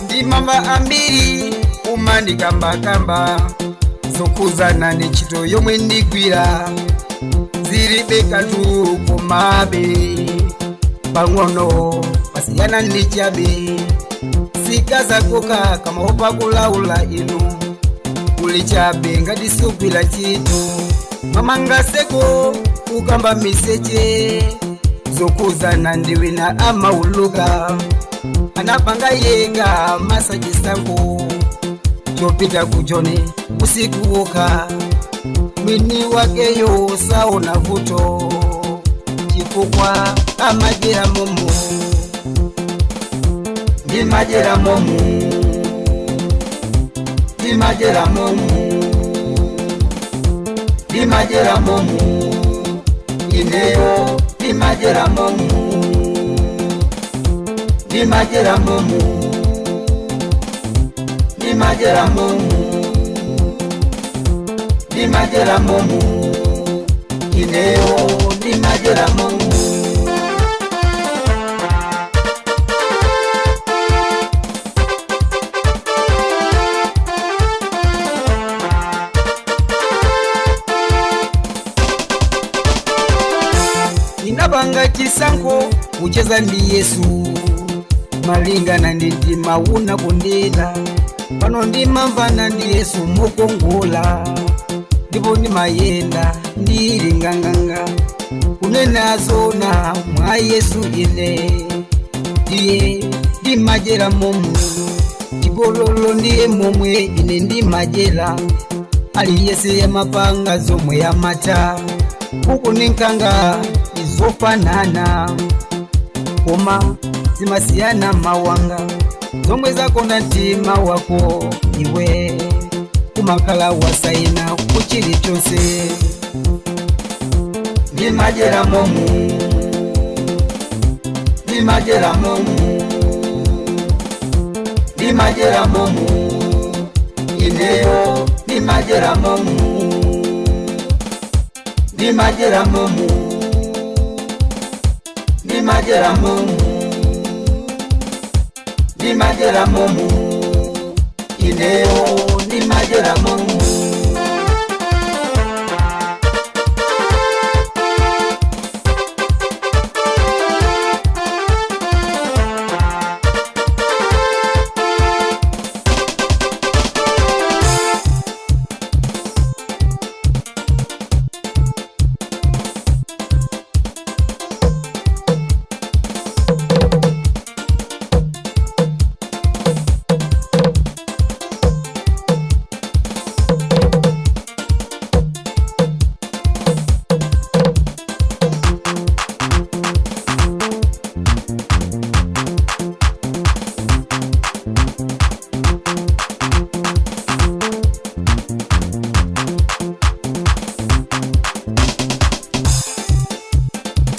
Ndimamva ambiri umandikambakamba zokhuzana ndi ntchito yomwe ndigwira, zilibe kanthu, komabe pang'ono pasiyana ndi chabe sikazakoka kamaopa kulaula. Inu kuli chabe ngati sugwira ntchito, mamangaseko kukamba miseche zokhuzana ndi wina amauluka anapanga yeka masachisango chopita kujoni usiku woka, mwini wakeyo saona vuto chifukwa amajera momo. Ndimajera momu, ndimajera momu, ndimajera momu, ineyo ndimajera momu, ndimajera momu, ndimajera momu, ndimajera momu, ineyo ndimajera momu. Ndinapanga chisankho kucheza ndi Yesu malingana ndi mtima unakundira. Pano ndimamvana ndi Yesu mokongola, ndipo ndimayenda ndili nganganga. Kunena zona, mwa Yesu ine ndiye ndimajera momu, chigololo ndiye momwe ine ndimajera. Aliyese yamapanga zomwe yamata, kuku ninkanga izofanana koma zimasiyana mawanga. Zomwe zakonda mtima wako iwe kumakhala wasaina kuchilichonse. Ndimajera momu, ndimajera momu, ndimajera momu, ineyo ndimajera momu, ndimajera momu, ndimajera momu, ndimajera momu, ineyo ndimajera momu.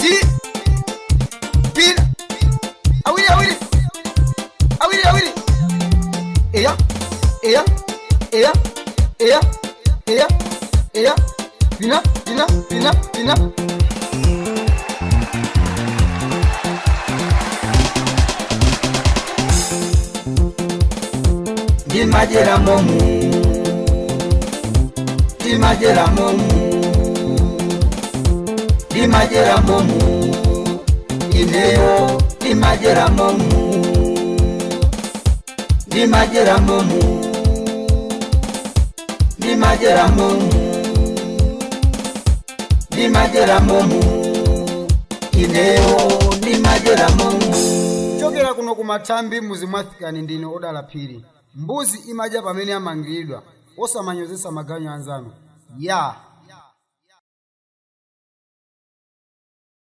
Ti pira awiri awiri awiri awiri, eya eya eya eya eya eya, pina pina pina pina. Ndimajera momu, ndimajera momu, ndimajera momu, ineyo ndimajera momu, ndimajera momu, ndimajera momu, ndimajera momu, ineyo ndimajera momu. Kuchokera kuno kumathambi muzi mwafikani, ndine Odala Phiri. Mbuzi imadya pamene amangiridwa, osamanyozesa maganyu anzanu ya.